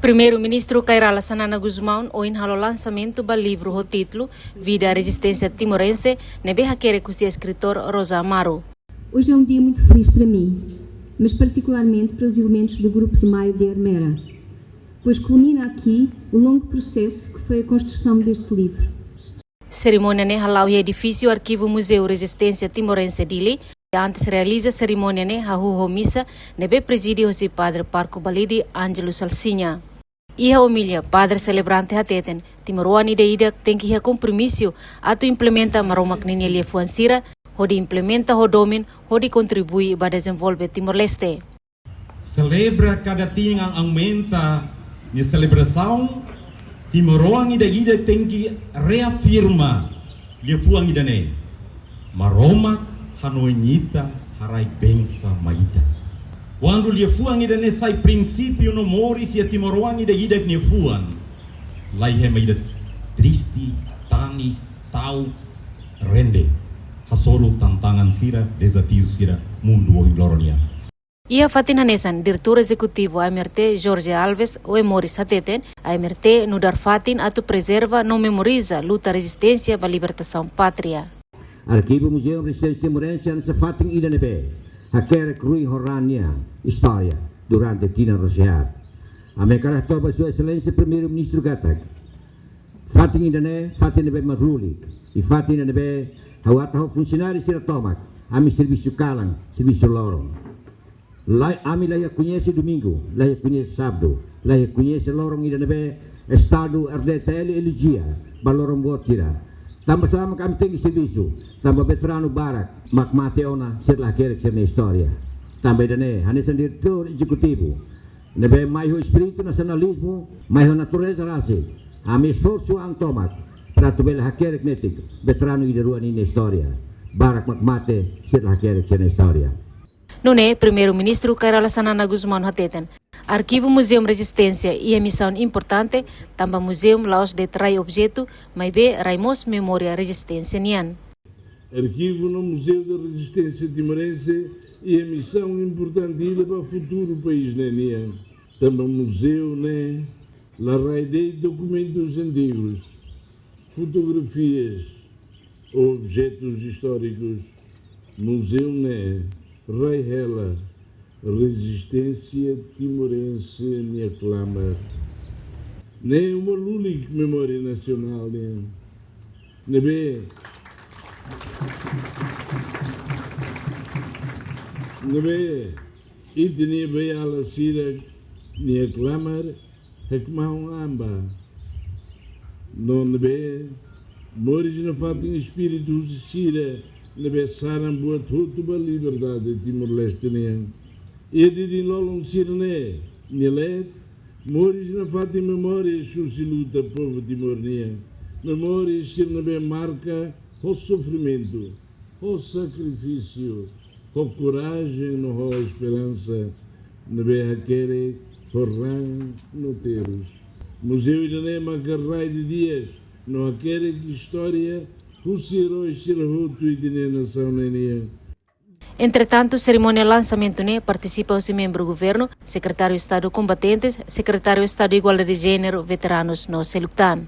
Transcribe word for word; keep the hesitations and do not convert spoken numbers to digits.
Primeiru-Ministru Kay Rala Xanana Gusmão ohin halo lansamentu ba livru ho títulu Vida Resistência Timorense, ne'ebé hakerek husi eskritór Rosa Amaro. Hoje é um dia muito feliz para mim, mas particularmente para os elementos do Grupo de Maio de Ermera, pois culmina aqui o longo processo que foi a construção deste livro. Serimónia ne'e hala'o iha edifísiu Arkivu Muzeu Rezisténsia Timorense Dili, antes realiza serimónia ne'e hahú ho misa ne'ebé prezide hosi Padre Pároku Balide Ângelo Salsinha. Iha omilia, padre selebrante hateten, timoroan ida-idak tenke iha kompromisu atu implementa Maromak ninia liafuan sira, hodi implementa ho domin, hodi kontribui ba dezenvolve Timor-Leste. Selebra kada tinan aumenta nia selebrasaun, timoroan ida-idak tenke reafirma liafuan ida-ne'e: Maromak hanoin ita, haraik bensa mai ita. Kuandu liafuan ida-ne'e sai prinsípiu no moris iha timoroan ida-idak nia fuan, la iha ema ida triste, tanis, ta'uk, rende, hasoru tantangan sira, dezafiu sira mundu ohin loron nian. Iha fatin hanesan, Diretór Ezekutivu A M R T, Jorge Alves Oemoris hateten, A M R T nu'udar fatin atu prezerva no memoriza luta rezisténsia ba libertasaun pátria. Arkivu Muzeu Rezisténsia Timorense hanesan fatin ida ne'ebé hakerek ruin ho raan nia istória durante tinan rosehar. Ami hakarak hato'o ba Sua Exelénsia Primeiru-Ministru katak fatin ida-ne'e fatin ne'ebé maklulik, i fatin ida ne'ebé ha'u atu ha'u funsionáriu sira tomak, ami servisu kalan, servisu loron. La, ami la iha koñese domingu, la iha koñese sábadu, la iha koñese loron ida ne'ebé Estadu R D T L elojia ba loron boot sira. Tanba sá mak ami tenke servisu? Tanba veteranu barak mak mate ona, sira la hakerek sira-nia istória. Tanba ida-ne'e, hanesan Diretór Ezekutivu ne'ebé mai ho espíritu nasionalizmu, mai ho natureza rasik, ami esforsu an tomak para atu bele hakerek netik veteranu ida-rua ninia istória. Barak mak mate, sira la hakerek sira-nia istória. Nune'e, Primeiru-Ministru Kay Rala Xanana Gusmão hateten, Arkivu Muzeu Rezisténsia iha misaun importante, tanba muzeu la'ós de'it rai objetu, maibé rai mós memória rezisténsia nian. Arkivu no Muzeu da Rezisténsia Timorense iha misaun importante ida ba futuru país ne'e nian. Tanba muzeu ne'e la rai de'it dokumentus antigus, fotografias ou objetus istórikus. Muzeu ne'e rai hela rezisténsia timorense nia klamar. Ne'e uma lulik memória nasionál nian. Ne'ebé, ne'ebé ita-nia beiala sira-nia klamar hakmaun an ba. No ne'ebé moris nafatin espíritu husi sira ne'ebé saran buat hotu ba liberdade Timor-Leste nian. Iha didin-lolon sira-ne'e nia leet, moris nafatin memórias husi luta povu Timor nian. Memórias sira ne'ebé marka ho sofrimentu, ho sakrifísiu, ho korajen no ho esperansa ne'ebé hakerek ho raan no terus. Muzeu ida-ne'e maka rai didi'ak no hakerek istória husi erói sira hotu ita-nia nasaun ne'e nian. Entretantu, serimónia lansamentu ne'e partisipa husi membru governu, Sekretáriu Estadu Kombatentes, Sekretáriu Estadu Igualdade de Jéneru, Veteranus no seluk tan.